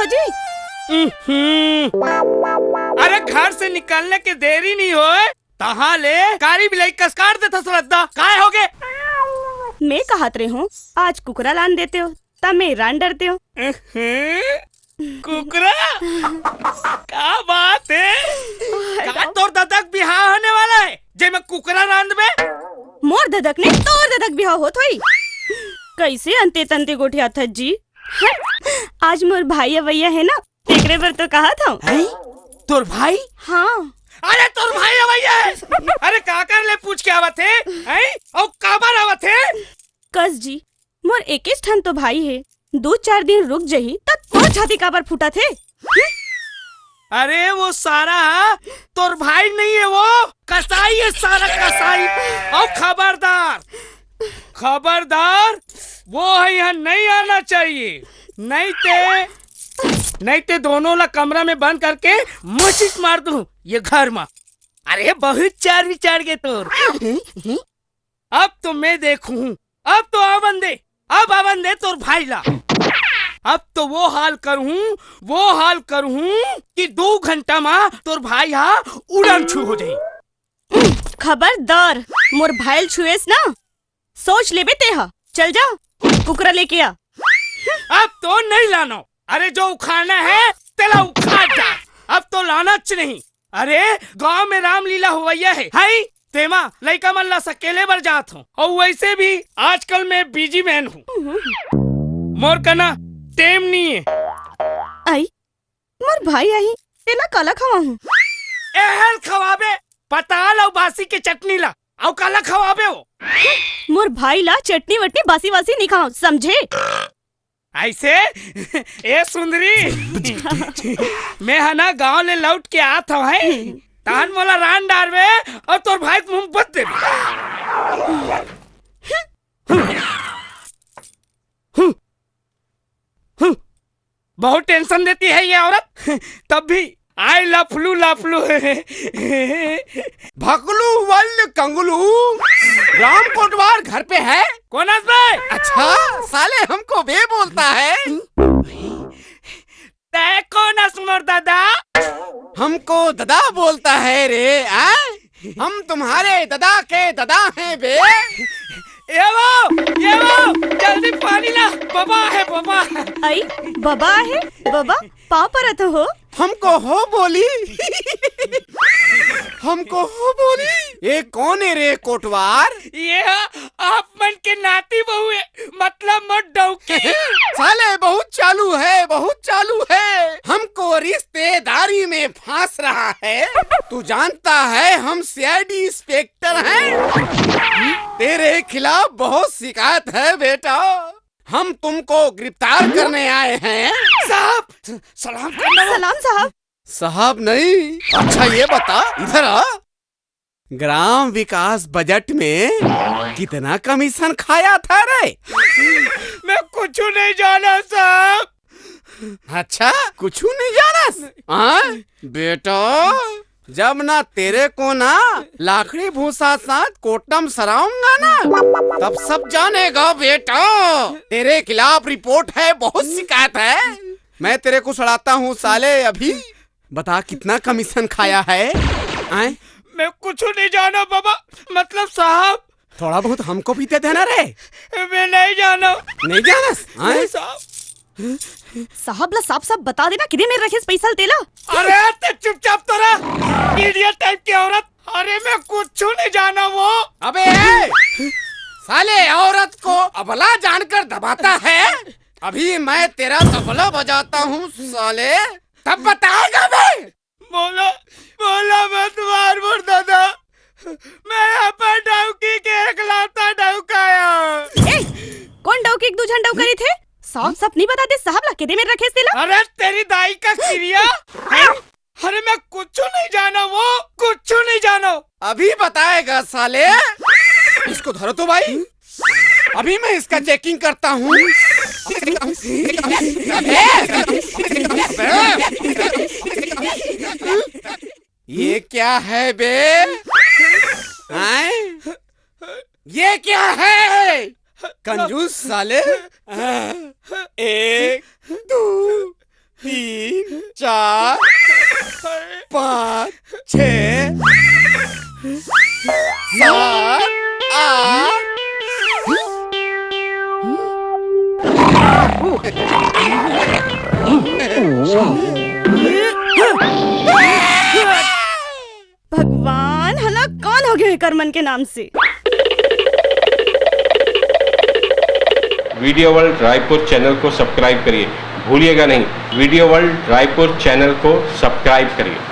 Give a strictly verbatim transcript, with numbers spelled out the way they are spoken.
जी। हम्म। अरे, घर से निकलने के देरी नहीं होय, तहाँ ले कारी बिलाई कस काट देथस रद्दा। काय होगे? मैं कहत रहे हूँ, आज कुकरा लान देते हो, तब मैं रान डरते हो। हम्म। कुकरा? का बात है? का तोर ददक बिहाव होने वाला है, जे में कुकरा रांधबे? मोर ददक ने तोर ददक बिहाव होत होई। कैसे अंते तंते गोठियाथस जी? आज मोर भाई अवैया है ना, तेकरे बर तो कहत हूँ। हैं? तोर भाई? हाँ। अरे, तोर भाई अवैया है। अरे, काकर ले पूछ के आवत है? हैं? अउ काबर आवत है? कस जी, मोर एकेच ठन तो भाई हे, दू चार दिन रुक जही, त तोर छाती काबर फूटत हे? अरे, वो सारा तोर भाई नहीं है, वो कसाई है, सारा कसाई। अउ खबरदार, खबरदार, वो है यहाँ नहीं आना चाहिए, नहीं ते, नहीं ते दोनों ला कमरा में बंद करके मसीज मार दूँ ये घर में। अरे, बहुत चार विचार के तोर। अब तो मैं देखूँ, अब तो आवन दे, अब आवन दे तोर भाई ला। अब तो वो हाल करूँ, वो हाल करूँ कि दो घंटा में तोर भाई हा उड़न छू हो जाई। खबरदार, मोर भाई ल छुएस ना, सोच लेबे ते हा। चल जा, कुकरा लेके आ। अब तो नहीं लानो। अरे, जो उखाड़ना है, तेला उखाड़ जा। अब तो लानच नहीं। अरे, गांव में रामलीला होवैया है, हाई तेमा लइका मन ला सकेले बर जात हो। और वैसे भी आजकल मैं बिजी मैन हूँ, मोर कना टेम नहीं है। आई, मोर भाई आही, तेला काला खवाहूँ? एहल खवाबे, पताल अउ बासी के चटनी ला, अउ काला खवाबे हो? मोर भाई ला चटनी वटनी बासी वासी नहीं खाओ, समझे? ऐसे? ए सुंदरी, मैं हा ना गांव ले लौट के आत हव, हैं? तहन मोला रान डारबे अउ तोर भाई के मुंह बत देबे। बहुत टेंशन देती है ये औरत, तब भी आई लफलू लफलू। भकलू वल्ल कंगलू, राम कोटवार घर पे है? कौन है बे? अच्छा, साले हमको बे बोलता है। तै कौन हस मोर दादा? हमको दादा बोलता है रे, आ? हम तुम्हारे दादा के दादा हैं बे। ए वो, ए वो, जल्दी पानी ला, बबा है, बबा। आई, बबा है, बबा, पाँव परत हो। हमको हो बोली। हमको हो बोली। ये कौन है रे कोटवार? ये आप मन के नाती बहू है, मतलब मोर डौकी। साले बहुत चालू है, बहुत चालू है। हमको रिश्तेदारी में फांस रहा है। तू जानता है हम सीआईडी इंस्पेक्टर हैं। तेरे खिलाफ बहुत शिकायत है बेटा। हम तुमको गिरफ्तार करने आए हैं। साहब, सलाम कर दो। सलाम साहब। साहब नहीं। अच्छा ये बता, इधर आ। ग्राम विकास बजट में कितना कमीशन खाया था रे? मैं कुछ नहीं जाना साहब। अच्छा, कुछ नहीं जाना? हाँ? बेटा, जब ना तेरे को ना लाखड़ी भूसा साथ कोटम सराऊंगा ना, तब सब जानेगा बेटा। तेरे खिलाफ रिपोर्ट है, बहुत शिकायत है। मैं तेरे को सड़ाता हूँ साले अभी। बता, कितना कमीशन खाया है? आए? मैं कुछ नहीं जाना बाबा, मतलब साहब। थोड़ा बहुत हमको भी दे देना रे। मैं नहीं जाना। नहीं जाना? आए? नहीं साहब। साहब ला साफ साफ बता देना, किदे मेर रखेस पैसा तेला। अरे, ते चुपचाप तो रह, इडियट टाइप की औरत। अरे, मैं कुछ नहीं जाना वो। अबे, ए, साले औरत को अबला जानकर दबाता है। अभी मैं तेरा तबला बजाता हूँ साले, तब बताएगा बे। बोला, बोला मत मार मोर दादा। मैं अपन डौकी के एकलौता डौका आंव। ए, कौन डौकी के दू झन डौका रहिथे? साफ साफ नहीं बताते, साहब ला के दे मेर रखेस तेला। अरे तेरी दाई का किरिया। हैं? अरे मैं कुछ नहीं जाना वो, कुछ नहीं जाना। अभी बताएगा साले। इसको धरो तो भाई। अभी मैं इसका चेकिंग करता हूँ। ये क्या है बे? हैं? ये क्या है? कंजूस साले। एक, दो, पाँच, छः, सात, आठ। भगवान, हला कौन हो गए एकर मन के नाम से? वीडियो वर्ल्ड रायपुर चैनल को सब्सक्राइब करिए, भूलिएगा नहीं, वीडियो वर्ल्ड रायपुर चैनल को सब्सक्राइब करिए।